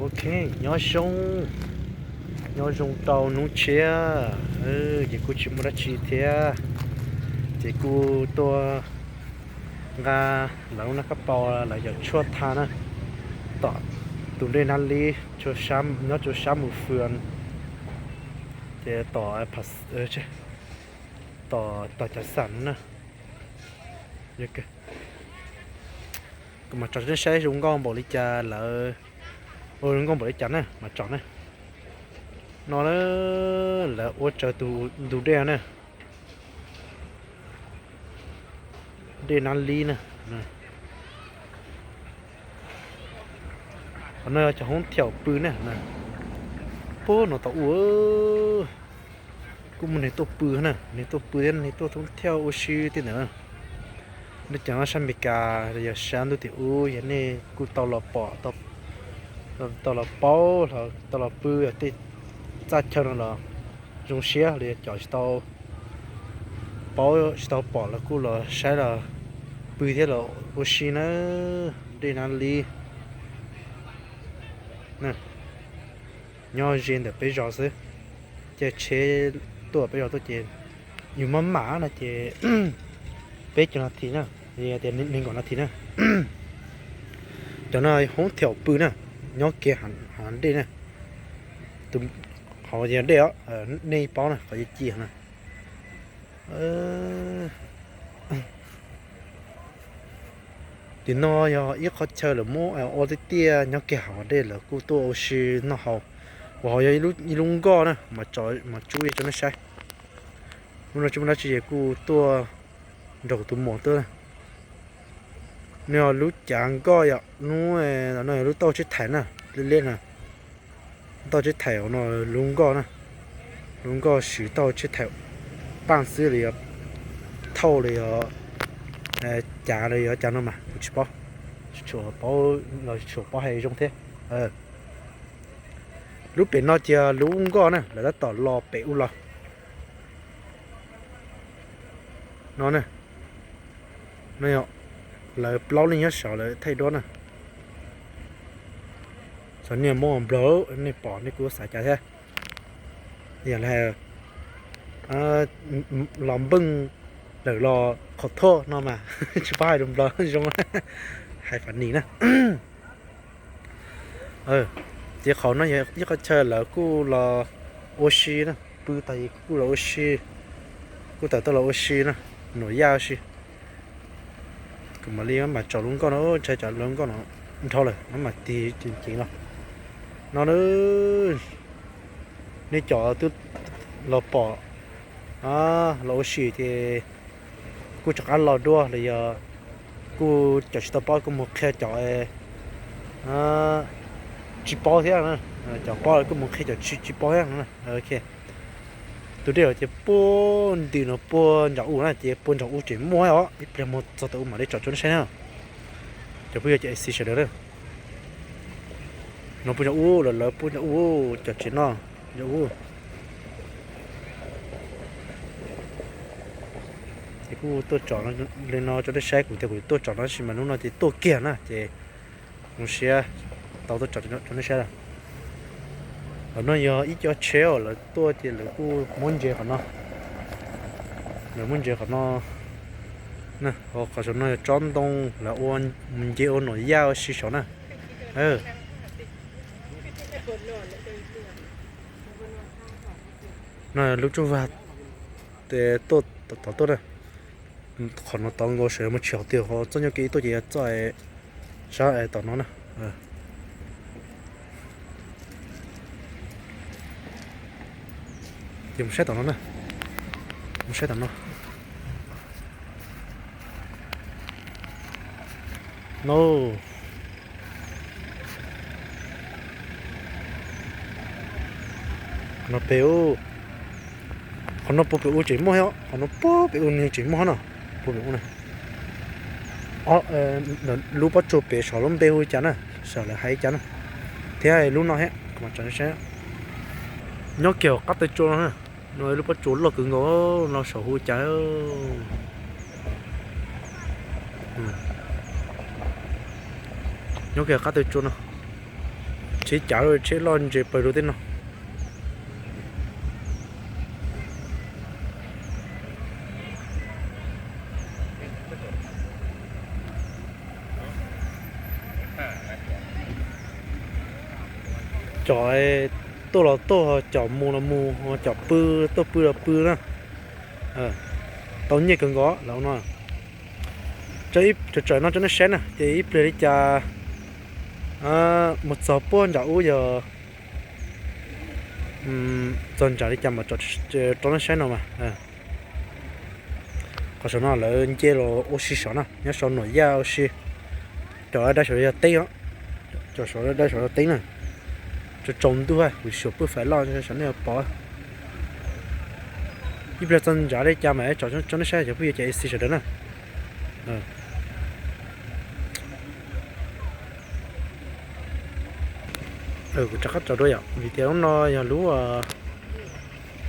Ok, nyob zoo, nyob zoo rau hnub tshiab, ces kuj tsis muaj dab tsi thiab, ces kuj tuaj nqa lawv lub nab kab paus lawv cov tshuaj tha na, tom tus dej Nab Lib, nyob rau sab mus fwm, ces tom, tom, tom cov xam no na. Kuv mam tso nej saib zoo nkauj npaum li cas lawv, zoo nkauj npaum li cas na mam tso na. No lawv ua raws tus ntug dej na, dej Nab Lib na. Qhov no yog cov hoob thiaum pw na. Puag no tau ua, kuj muaj neeg tuaj pw na, neeg tuaj pw thiab neeg tuaj thoob thiab ua si tej ntawd na. Nej cov no sab Amelikas los yog sab ntuj tim ub yog nej kuj tau los pom, tau los paub, tau los pw tej txaj chaw no los zoo siab li, cov tsis tau paub tsis tau pom los kuj los saib los pw thiab los ua si na. Dej Nab Lib nyob ze ntawm peb zos xwb, caij tsheb tuaj peb zos tuaj ces yus maj mam no ces peb caug nas this na, tias nees nkaum nas this na. Cov no hoob thiaum pw na, nyob kiag hav dej na. Tus hauv yog dej os, nej paub na, qhov ci ci na. Tim no yog ib qhov chaw lawv muab ua tiaj tiaj nyob kiag hav dej, lawv kuj tuaj ua si noj haus. Uas hauv yog ib lub nkoj na, mas tsub rau nej saib. Lub no tsis muaj dab tsi ces kuj tuaj nrog kuv tus muam tuaj. No yog lub cav nkoj yom, lub no yog lub tauj tsib thaiv na, liab liab na. Tauj tsib thaiv no lub nkoj na, lub nkoj siv tauj tsib thaiv paj xwb li, yog thauj li, yog cav li, yog cav no mas kuv tsis paub, tsis tshua paub los tsis tshua paub hais zoo thiab. Lub pem no ces lub nkoj na, lawv tab tom los pem ub los. No na, no yog lawv plaub leeg nyob saud lawv thaij duab na. Xyov nej muab nplog, nej pom nej kuj xav cas thiab. Yog los npeej lawm los qhov thuaj no mas tsis paub hais lus nplog zoo, hais funny na. Ces qhov no yog ib qhov chaw lawv kuj los ua si na, pw tas kuj los ua si, kuj tawm tuaj los ua si na, nuam yaj ua si. Kuv mam li mam tso lub nkoj no, ntshai tsam lub nkoj no nrhau lawm no mam tig ceev ceev los. No na, nej cov twb los pom los ua si ces kuj rov qab los dua los yog kuj cov tsis tau paub kuj mus qhia cov tsis paub thiab, cov paub kuj mus qhia cov tsis tsis paub thiab. Tus dej ces puag nti no puag nram ub na, ces puag nram ub tseem muaj os, ib pliag mus txog tom ub mam li tso rau nej saib na. Cov phooj ywg cov A C sawv daws na, no puag nram ub, lawv lawv puag nram ub, cov tsev no nram ub. Ces kuj tuaj tsom li no rau nej saib, kuv tias kuv tuaj tsom no tab sis mas hnub no ces tuaj kiag na ces zoo siab tau tuaj tsom rau nej saib lawm. Qhov no yog ib co tsheb uas lawv tuaj ces lawv kuj muab ntses qhov no, lawv muab ntses qhov no. Qhov saum no yog tsob ntoo, lawv ua mus nce ua nuam yaj ua si saud na. No lub tsuj vag tuaj tod tuaj na. Qhov no tod nkaus sawv mus tshwm tiag, qhov txoj nyuag kev tuaj ces yog txoj sab tom no na. Ces mus saib tom no na, mus saib tom no. No, qhov no pem ub, qhov no puag pem ub tseem muaj thiab, qhov no puag pem ub nws tseem muaj thiab no, puag pem ub na. Lub pob tsuas pem saum lub npe hu li cas na, saum lawv hais li cas na, thiab lub no thiab. Nyob kiag hauv qab taw tsua no, no lub pob tsuas loj kawg nkaus no saum hu li cas. Nyob kiag hauv qab taw tsua no, Ib cav lub tsheb loj ntses pawg lug tej no. Cov tuaj los tuaj, cov mus los mus, cov pw tuaj pw los pw na. Tau nyiaj kawg nkaus lawm no. Tso ib, tso tsawm no tso nej saib na, ces ib pliag li cas mus txog puag nram ub yog txog nram li cas mas tso nej saib no mas. Qhov saum no lawv nce los ua si saud na, nyob saud Nuam Yaj ua si. Cov dai saud yog teeb os, cov saud dai saud yog teeb na. Tsaus ntuj kuv suam pwj fais loj saum nej pom. Ib pliag txog nram li cas mas tso nej saib cov phooj ywg cov A C sawv daws na. Kuv rov qab tso dua yom, vim tias lub no yog lub,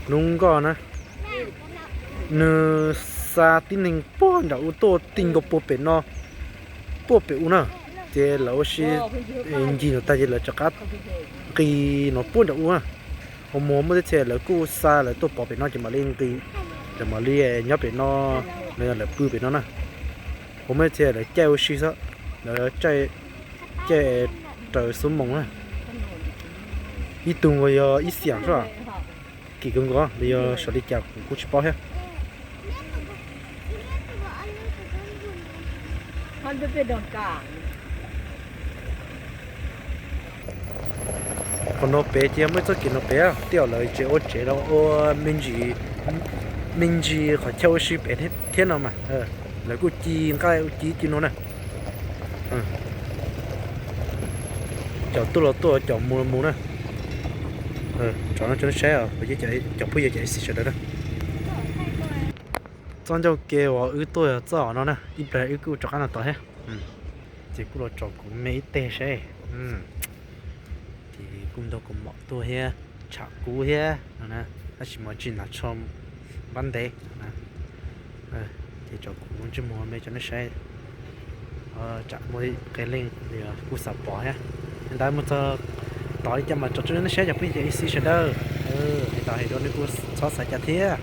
lub nkoj na, nws xa tib neeg puag nram ub tuaj ti nkaus puag pem no, puag pem ub na, ces lawv ua si ncig no tag ces lawv rov qab nqis no puag nram ub na. Ho mus muaj tej txhia lawv kuj xa lawv tuaj pov pem no ces mam li nqis, lawv mam li nyob pem no, los yog lawv pw pem no na. Ho muaj tej txhia lawv caij ua si xwb, lawv caij raws xuab moos na. Ib tug nkaus yog ib xiam xwb, kim kawg nkaus li, yog sav li cas kuv kuj tsis paub thiab. Qhov no pem ces muaj ib txoj kev no pem, tej zaum lawv tseem ua tsev los ua me ntsis, me ntsis qhov chaw ua si pem thiab no mas. Lawv kuj ci nqaij ua ci ci no na. Cov tuaj los tuaj, cov mus los mus na. Tso no tso nej saib, cov phooj ywg cov A C sawv daws na. Txoj ncauj ke uas wb tuaj yog txoj no na, ib pliag wb kuj rov qab no tod thiab. Ces kuj los tso kuv me ib teg saib. Ces kuj nrog kuv mom tuaj thiab, tsham kub thiab no na, tab sis mas tsis hnav tsho npab ntev. Ces tso kuv ntsej muag me tso nej saib. Tsam muaj qee leej kuj xav pom thiab. Li ntawd mus txog tod li cas mas tso tso nej saib cov phooj ywg cov A C sawv daws. Li ntawd hais rau nej kuj txhob xav cas thiab.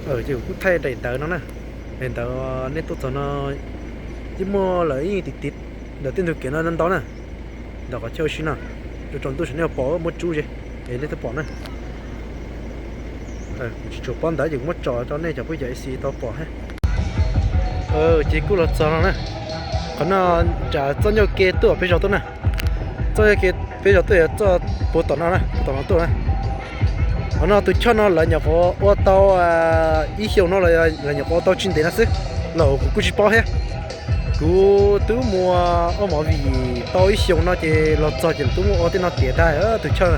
Ces kuv kuj thaij daim ntawv no na. Daim ntawv nej tuaj txog no yeej muaj lawm, yeej tiv tiv ntawm tej ntug kev no ntau na. Ntawm qhov chaw ua si no, tsaus ntuj saum nej pom muaj tsub ze, es nej twb pom na. Kuv tsis tshua paub ntawv ces kuv muab tso rau nej cov phooj ywg cov A C tau pom thiab. Ces kuj los txog no na. Qhov no tsam txoj ncauj ke tuaj peb zos tuaj na. Txoj ncauj ke peb zos tuaj yog txoj puag tom no na, puag tom no tuaj na. Qhov no tus choj no lawv nyuam qhuav ua tau ib xyoos no los lawv nyuam qhuav ua tau tsis ntev no xwb, los kuv kuj tsis paub thiab. Kuv twb mus ua movie tau ib xyoos no ces los txog ces twb muab ua tej no tiav tag tus choj.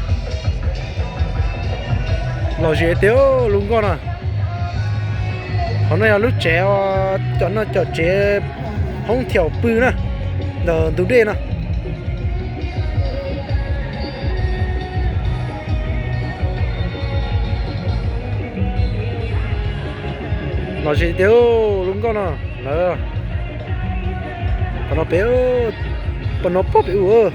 Lom zem tiag lub nkoj no. Qhov no yog lub tsev, cov no cov tsev hoob thiaum pw na, ntawm ntug dej no. Lom zem tiag lub nkoj no. Lawv, qhov no pem, qhov no pog pem u.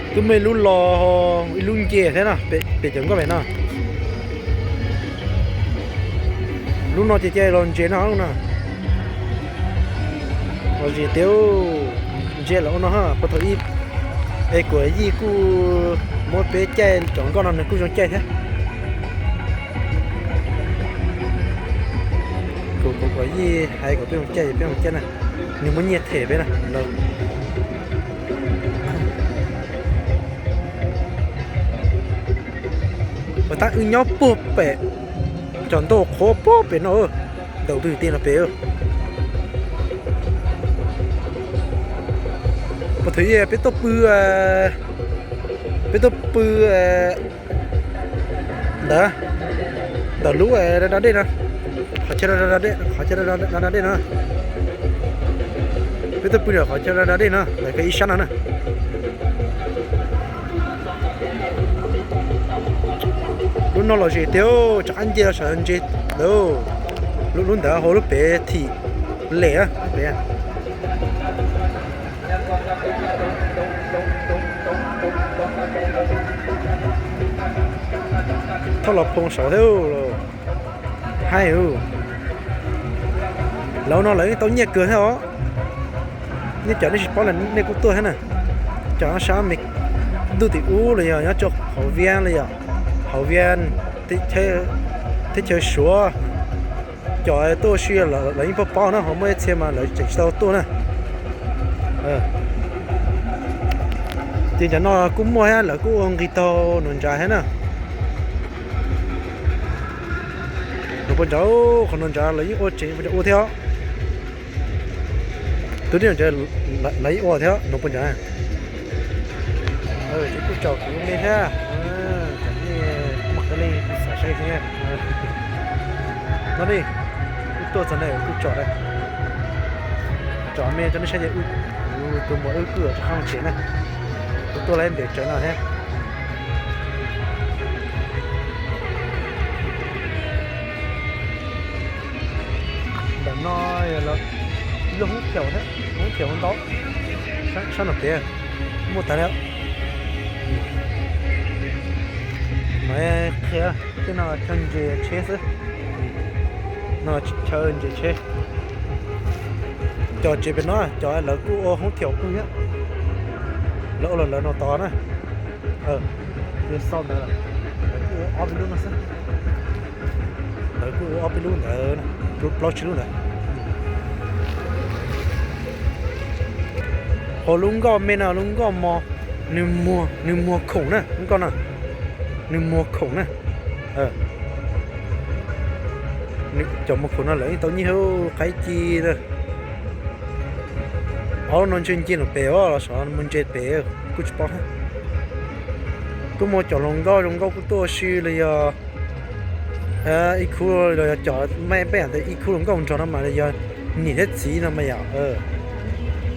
Twb muaj ib lub los, ib lub nce thiab no, pem cov nkoj pem no. Lub no ces caij los ntses no lub no. Lom zem tiag, ntses lawm ua no puag thaum ub. Es kuv yij kuj muab peb caij cov nkoj no nws kuj zoo caij thiab. Kuv, kuv yij hais kom peb zoo caij, peb zoo caij na. Nws muab nyiaj them peb na. Ua tab wb nyob puag pem cov ntoo qhuav puag pem no, ntawm tus ti no pem. Puag thaum ub peb tuaj pw, peb tuaj pw ntawd, ntawm lub da da dej no, qhov chaw da da dej no. Peb tuaj pw ntawm qhov chaw da dej no, lawv kawg ib sab no na. Lub no los ze tiag, rov qab nce los saum ntse. Lub, lub ntawd hauv lub pem thim lem pem. Thauj los phoo saud thiab. Haib, lawv no lawv yeej tau nyiaj kawg thiab os. Nej cov nej tsis paub los nej kuj tuaj thiab na. Cov sab me ntuj tim ub los yog nyob rau hauv Vias los yog hauv Vias, teb chaws Suav, cov tuaj ua si lawv yeej paub paub na, ho muaj ib txhia mas lawv tseem tsis tau tuaj na. Ces cov no kuj muaj thiab, lawv kuj ua nqi taug nuv ntsav thiab na. Nuv puas ntsav, qhov nuv ntsav lawv yeej ua tsev puas ntsav ua thiab os. Tus dej ntsav lawv yeej ua thiab nuv puas ntsav. Ces kuj tsom kuv me thiab, cov nej muaj qee leej kuj xav saib thiab. No ne, wb tuaj txog ntawm kuj tsom, tsom me rau nej saib ces kuv tus muam wb kuj yuav rov qab mus tsev na. Kuv tuaj lawm ntev tsawv no thiab. Ntawm no yog lawv hoob thiaum thiab, hoob thiaum ntau, sab no pem muaj tag li. No qhia tej no chaw ntses tsheb xwb, no chaw ntses tsheb. Cov tsev pem no cov lawv kuj ua hoob thiaum pw thiab, lawv ua los lawv no tod na. Ces xaus ntawd lawv kuj ua ob peb lub no xwb. Lawv kuj ua ob peb lub ntawd, plaub tsib lub ntawd. Hauv lub nkoj me no lub nkoj mos, nws muag khoom na, lub nkoj no nws muag khoom na. Cov muag khoom no lawv yeej tau nyiaj qaib ci na. Ob lub no ntshe nce nram pem los sav mus ntse pem kuj tsis paub thiab. Kuj muaj cov hluas nkauj zoo nkauj kuj tuaj ua si los yog ib khub los yog cov me peb yam ntawd ib khub hluas nkauj nrog no mas los yog niam thiab txiv no mas yom.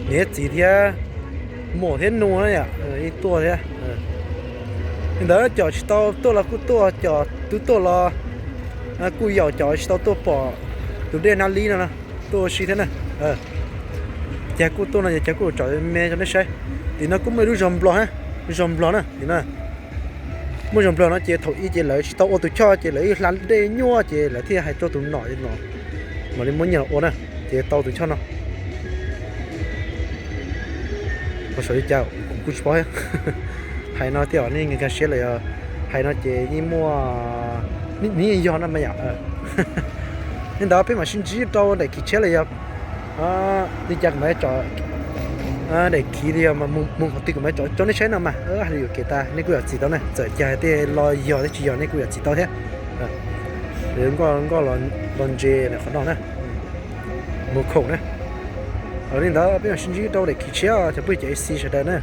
Niam thiab txiv thiab muam thiab nus na yom, yeej tuaj thiab. Li ntawd cov tsis tau tuaj los kuj tuaj, cov twb tuaj los kuj yaum cov tsis tau tuaj pom tus dej Nab Lib no tuaj ua si thiab na. Cas kuj tuaj no ces cas kuj tsom me rau nej saib. Tim no kuj muaj ib lub zos Nplog, zos Nplog na tim no. Muaj zos Nplog no ces thaum ub ces lawv tsis tau ua tus choj ces lawv ib hla dej nyuaj ces lawv thiaj hais rau tus nom, nom mam li muab nyiaj los ua na, ces tau tus choj no. Ua saum li cas kuv kuj tsis paub thiab. Hais no thiaj nej nkag siab lawm, hais no ces yeej muaj, nws yeej yog no mas yom. Li ntawd peb mam sib ntsib rau daim khiv tshiab los yog li cas kuv mam tsom daim khiv li yog mus qhov twg kuv mam tsom rau nej saib no mas hais li yuam kev tas nej kuj yuav txim tau na, txawm cas hais tias los yog thiab tsis yog nej kuj yuav txim tau thiab. Nkoj los ntse qhov no na, mus khoom na. Li ntawd peb mam sib ntsib rau daim khiv tshiab cov phooj ywg cov A C sawv daws na.